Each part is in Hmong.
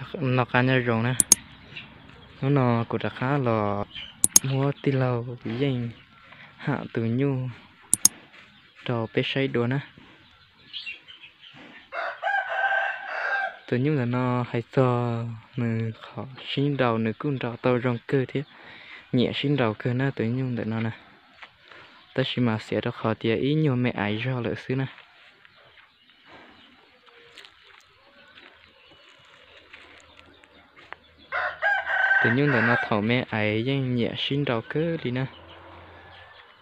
Noj qab nyob zoo na. Hnub no kuv rov qab los muab tij laug Yeej ham tus nyuj rau peb saib dua na. Tus nyuj ntawm no hais txog nws qhov sib nraus nws kuj nraus tau zoo kawg thiab, nyiam sib nraus kawg na tus nyuj ntawm no na. Tab sis mas xiam rau qhov tias ib nyuag me aiv zog lawm xwb na. Tus nyuj ntawm no thaum me aiv yeej nyiam sib nraus kawg li na.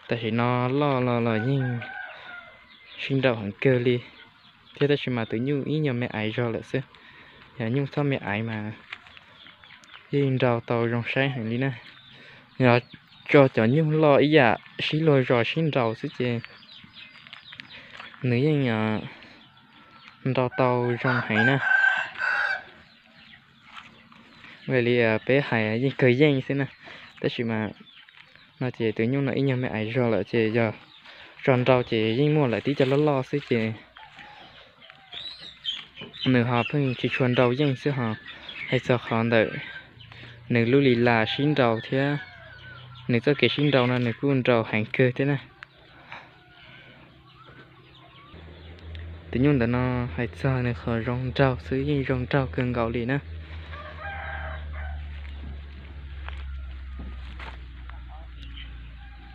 Tam sim no loj los los yeej sib nraus heev kawg li thiab, tab sis mas tus nyuj ib nyuag me aiv zog lawm xwb. Yog nyuj txhob me aiv mas yeej nraus tau zoo saib heev li na. Yog tso cov nyuj loj ib yam sib luag zos sib nraus xwb ces nws yeej nraus tau zoo heev na. Li peb hais yeej kawg yeej xwb na, tab sis mas no ces tus nyuj no ib nyuag me aiv zog lawm ces yog tso nraus ces yeej muaj lawm tib co loj loj xwb ces nws ho pheej tsis tshua nraus yeej xwb ho. Hais txog qhov ntawm nws lub li las sib nraus thiab nws txoj kev sib nraus no nws kuj nraus heev kawg thiab na. Tus nyuj ntawm no hais txog nws qhov zoo nraug xwb yeej zoo nraug kawg nkaus li na.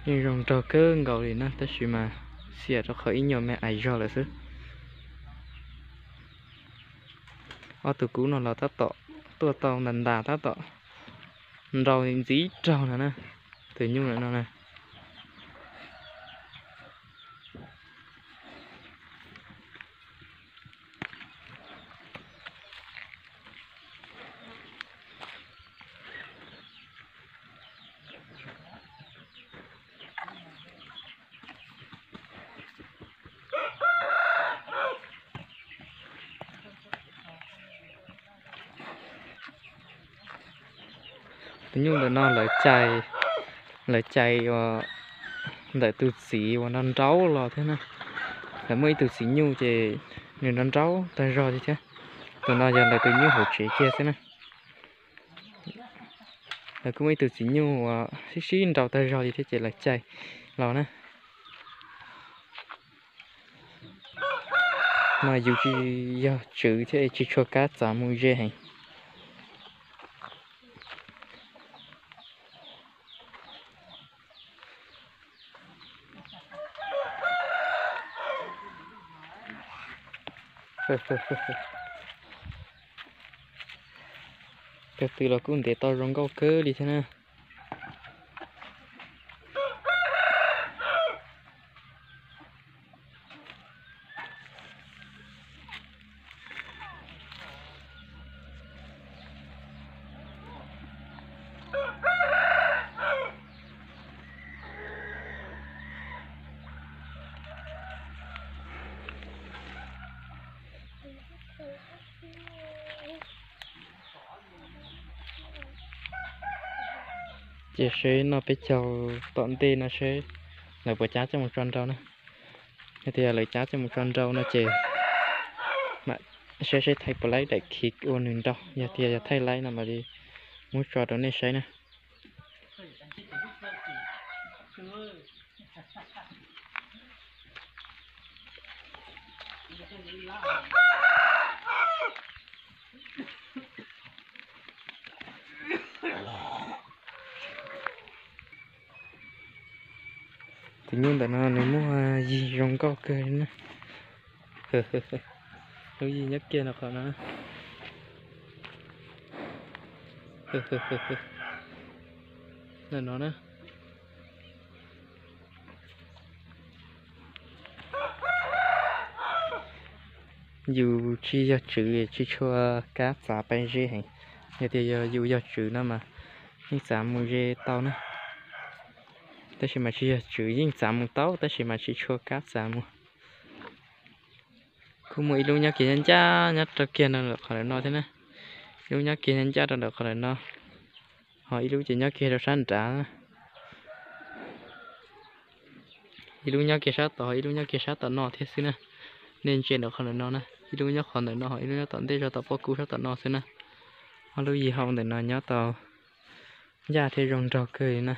Yeej zoo nraug kawg nkaus li na, tab sis mas xiam rau qhov ib nyuag me aiv zog lawm xwb. Ob tug kub no los tab tom tuaj tau ntas ntas tab tom nraus ntxiv raug no na. Tus nyuj ntawm no na. Tus nyuj ntawm no lawv cais, lawv cais ntawm tus txiv uas nraus nraus los thiab na. Lawv muaj ib tug txiv nyuj ces nws nraus nraus tag zog li thiab. Tus no yog lawv tus nyuj hauv tsev kiag xwb na. Lawv kuj muaj ib tug txiv nyuj uas sib sib nraus tag zog li thiab ces lawv cais los na. Mas yus tsis yog tswv thiab tsis tshua kab txav mus ze heev. Cov twg los kuj ntev tau zoo nkauj kawg li thiab na. Ces seb no peb caug tom ntej no seb lawv puas cab coj mus tso nraus na. Yog tias lawv cab coj mus tso nraus no ces mam seb seb thaij puas laib daim khiv ua nws nraus, yog tias yog thaij laib no mam li muab tso rau nej saib na. Tus nyuj ntawm no nws muaj yig zoo nkauj kawg li na. Lub yig nyob kiag no qhov no. Ntawm no na. Yus tsis yog tswv tsis tshua kab txav pais ze heev. Yog tias yog yus yog tswv no mas yeej txav mus ze tau na. Tab sis mas tsis yog tswv yeej txav mus tau tab sis mas tsis tshua kab txav mus. Kuj muaj ib lub nyob kiag ncaj ncaj nyob rau kiag no lawm qhov lawm no thiab na. Ib lub nyob kiag ncaj ncaj rau ntawm qhov lawm no. Ho ib lub ces nyob kiag rau sab nrad. Ib lub nyob kiag sab tod, ib lub nyob kiag sab tom no thiab xwb na. Nej ntsia ntawm qhov ntawm no na, ib lub nyob qhov ntawm no, ib lub nyob tom ntej zog tom pob kub sab tom no xwb na. Ob lub yig hau ntawm no nyob tau ncaj thiab zoo nraug kawg li na.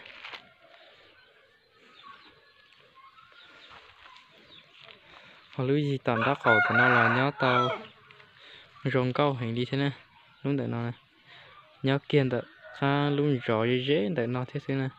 Ho lub yig tom nraub qaum ntawm no los nyob tau zoo nkauj heev li thiab na. Lub ntawm no nyob kiag ntawm qab lub zos ze ze ntawm no thiab xwb na.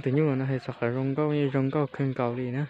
Tus nyuj no hais txog qhov zoo nkauj, zoo nkauj kawg nkaus li na.